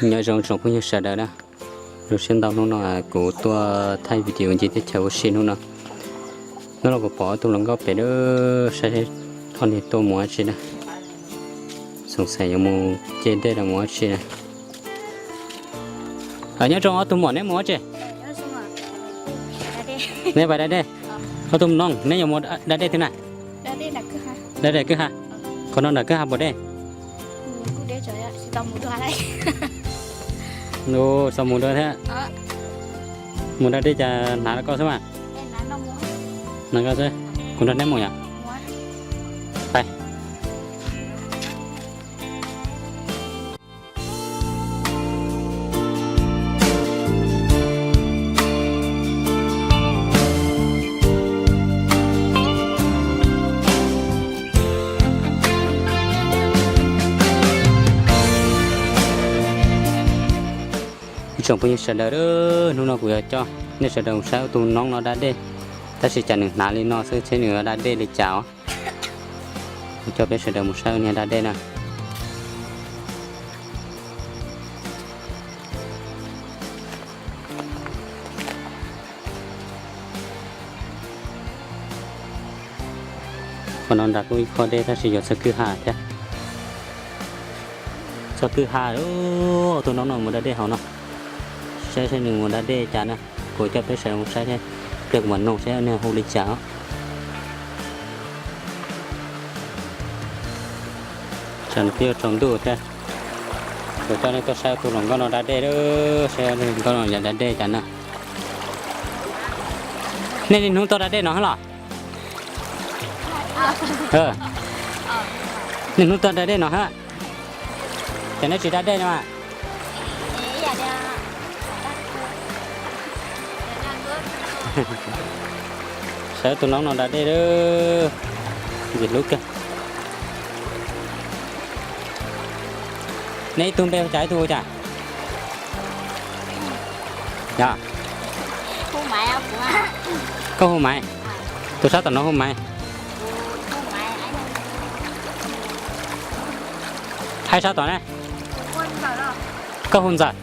Nyob zoo tsoom phooj ywg sawv daws na, zoo siab ntau hnub no kuv tuaj thaij video ncig teb chaws ua si hnub no. Hnub no kuv pom ob tug hluas nkauj pem, saib ob niag tuaj mus dab tsi na. Xoom xaim yuav mus ce dej los mus dab tsi na. Nyob zoo ob tug muam, neb mus dab tsi? Neb pais da dej. Ob tug noog, neb yuav mus da dej twg na? Da dej kwj ha. Qhov no nram kwj ha puas dej? Txhob mus dua thiab. Mus da dej cas hnav rau koj xwb mas. Hnav koj xwb. Kuv nrog neb mus yom. Ib tsoom phooj ywg sawv daws, hnub no kuv yuav coj nej sawv daws mus saib ob tug noob no da dej, tab sis cas nws hnav li no xwb thiab nws yuav da dej li cas os. Kuv coj peb sawv daws mus saib niag da dej na. Qhov no nram kuj ib qho dej tab sis yog txog kwj ha thiab. Txog kwj ha, ob tug noob no mus da dej hauv no. Saib saib nws mus da dej cas na. Kuv coj peb sawv daws mus saib thiab, pliag kuv mam noog saib nws hu li cas os. Tsam no twb yuav tsaus ntuj thiab. Kuv coj nej tuaj saib tus hluas nkauj no da dej, saib tus hluas nkauj no yog da dej cas na. Nej niaj hnub tuaj da dej no hab los? Niaj hnub tuaj da dej no hab. Ces neb tsis da dej no mas? Saib tus noob no da dej, ntxim hlub kawg. Neb ib tug npe hu cas ib tug hu cas? Yog, koj hu Maiv, tus sab tom no hu Maiv. Hais sab tom ne, koj hu Ntxawm.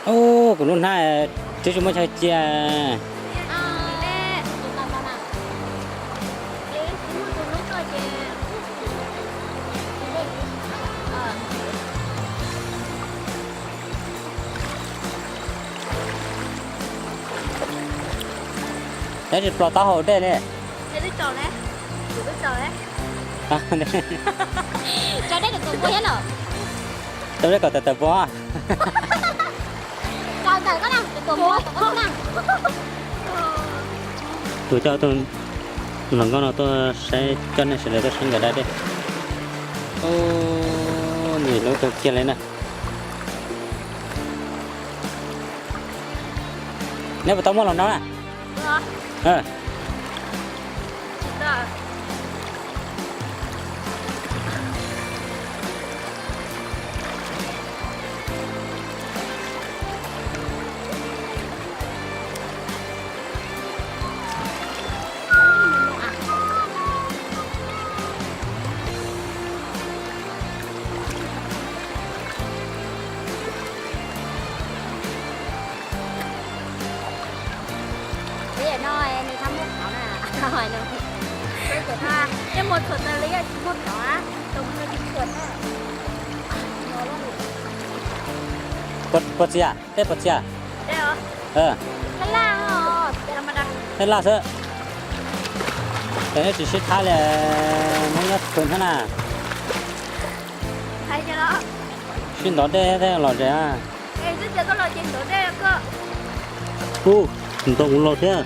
Ub, kuv lub hnab twb tsis muaj chaw cia. Tab sis plos taub hau dej li. Tau dej kom tawm tawm pua. Kuv coj tus hluas nkauj no tuaj saib, coj nej sawv daws tuaj saib nkawd da dej. Ub, ntxim hlub kawg kiag li na. Neb puas tau muaj hluas nraug na? Peb no nws txhob muab qhov na. Tej muag txhuam tas li, tsis muaj tod, tau muag tsis txhuam na. Puas txias? Tej puas txias? Tej laj xwb. Ces neb tsis sib thab li, neb nyob pw thiab na. Sib ntov dej thiab los zes. Ub, ntoo kuv los thiab.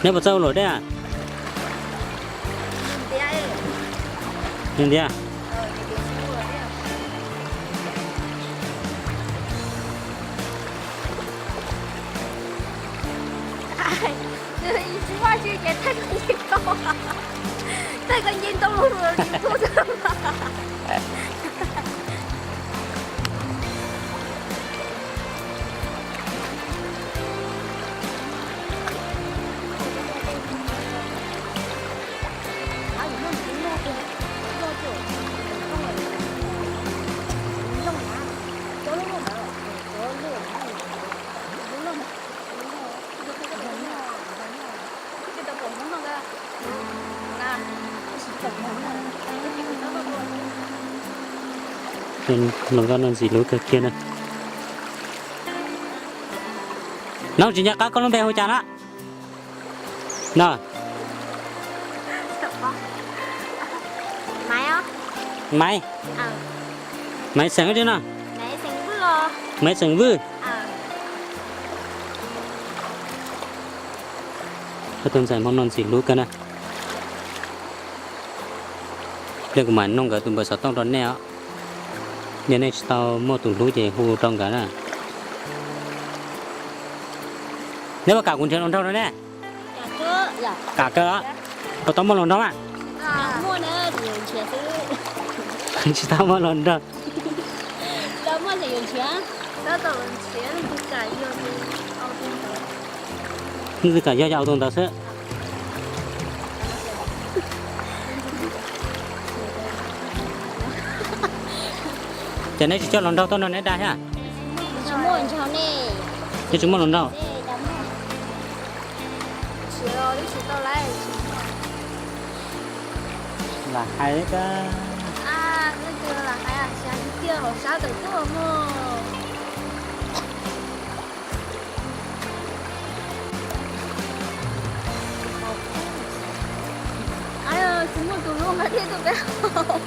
Neb puas txawj ua luam dej? Ntiav. Thaij koj nce ntoo lug YouTube xwb. Hluas nkauj no ntxim hlub kawg kiag na. Nov tsis nco qab koj lub npe hu cas na? No. Maiv. Maiv xeem dab tsi no? Maiv xeem Vwj. Koj tus ntxhais Hmoob no ntxim hlub kawg na. Pliag kuv mam nug nkawd tus npawb xov tooj rau nej os. Yog nej tsis tau muaj tus hlub ces hu rau nkawd na. Neb puas kam kuv nrhiav hluas nraug rau neb? Kam kawg. Puas tau muaj hluas nraug mas? Tsis tau muaj hluas nraug. Leej twg kam yog yog au tus ntawd xwb. Ces neb tsis coj hluas nraug tuaj nrog neb da thiab? Neb tsis muaj hluas nraug? Lam hais kab. Tsis muaj tus hlub nqa dej tuaj peb haus.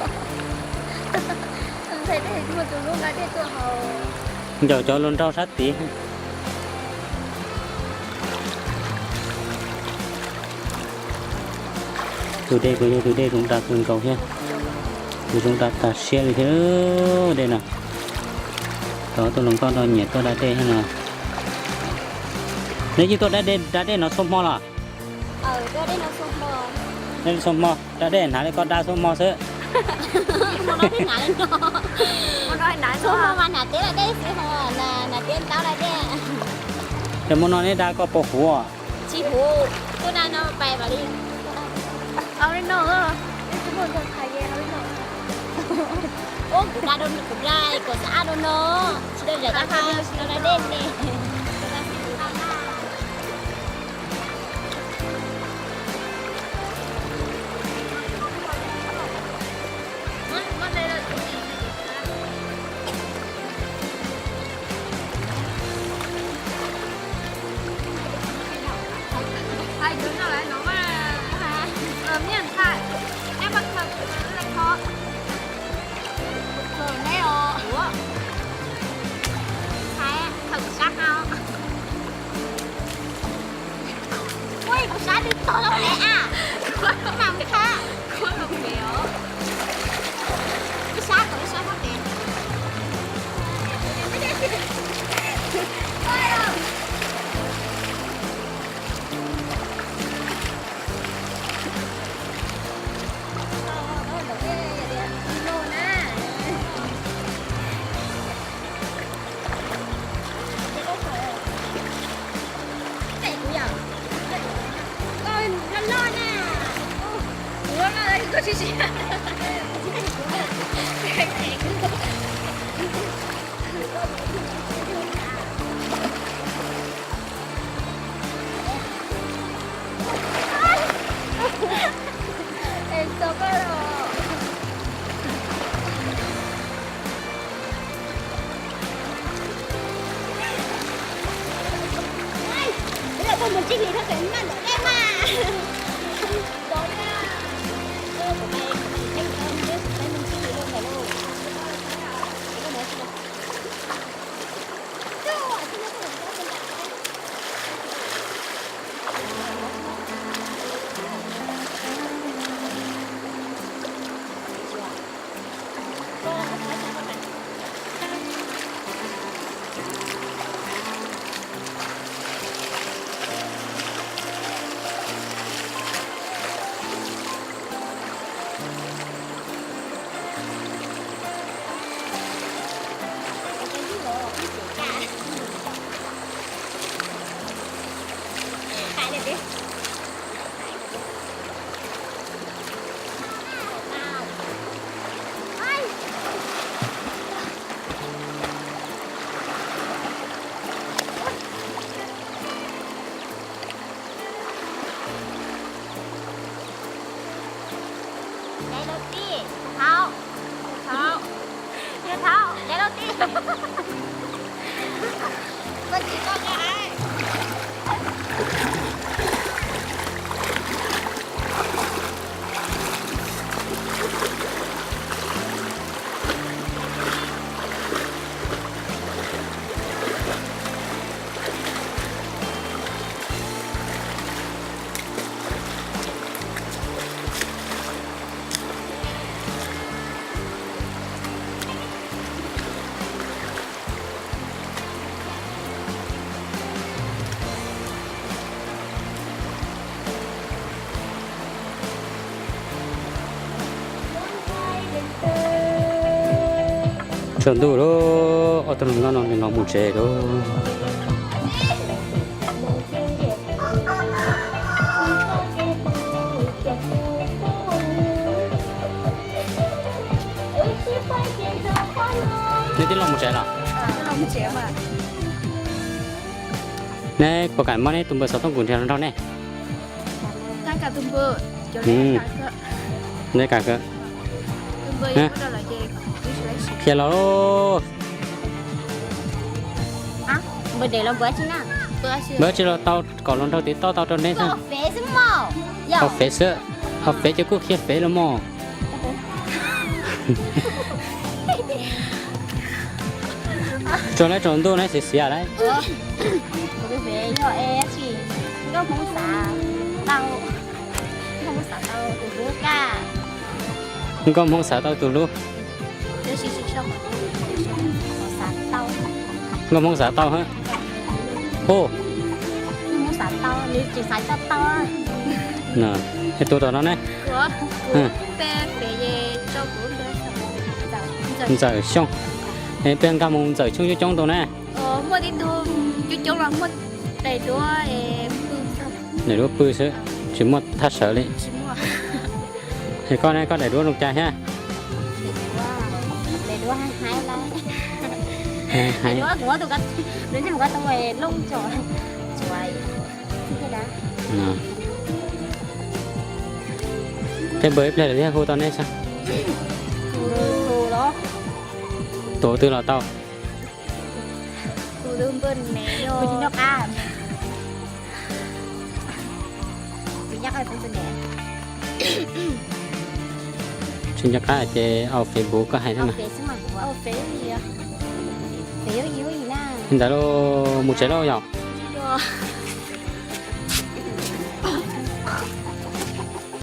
Ntxhais dej tsis muaj tus hlub nqa dej tuaj haus. Ncaum cov hluas nraug sab tid. Tus dej kuj yog tus dej zoo daj kawg nkaus thiab. Tus zoo daj tas siab li thiab dej no. Cov tuaj hluas nkauj no nyiam tuaj da dej thiab no. Neb yeej tuaj da dej no txhua hmo los? Txhua hmo, da dej hnav li koj da txhua hmo xwb. Txhua hmo mas hnav teb da dej xwb, hnav teb ntaub da dej. Ces hmo no neb da koj puas huv? Tsis huv, tuaj da no pais mam li. Ub, kuv da, kuv da kom xav da no, tsis da zam tab qha tsis tau da dej ne. Ua kuv sab twb tog lawm a, mam khab. Ib sab kom ib sab sab pem. Loj loj na. Kuv loj loj Ncaim lub tij, thauj, thauj, yog thauj, ncaim lub tij. Koj tsis tau ncaim. Tsaus ntuj lawm, ob tug hluas nkauj no nws los mus tsev lawm. Neb twb los mus tsev los? Neb puas kam muab neb tus npawb xov tooj kuv nrhiav los nrog neb? Neb kam kawm. Qhia los. Npawb tsis los tau kom los nrog tim toj tau rau neb xwb. Hauv fev xwb, hauv fev ces kuj qhia fev los mog. Tsaus lawm, tsaus ntuj neb xiav xiav lawm. Nkauj Hmoob xav tau tus hlub. Nkauj Hmoob xav tau hab. Hu. Es tus tom no ne? Ntxawm Xyooj. Es peb nkag mus Ntxawm Xyooj coob coob tau ne. Daim duab pw xwb, tsis muaj thaj sawv li. Es koj ne, koj daim duab zoo cas thiab? Peb npawg ib pliag lawm thiaj hu tau neb saib. Tus twg los tau? Tsis nco qab ces au Facebook koj hais thiab mas. Li ntawd lauj, mus tsev lauj yom.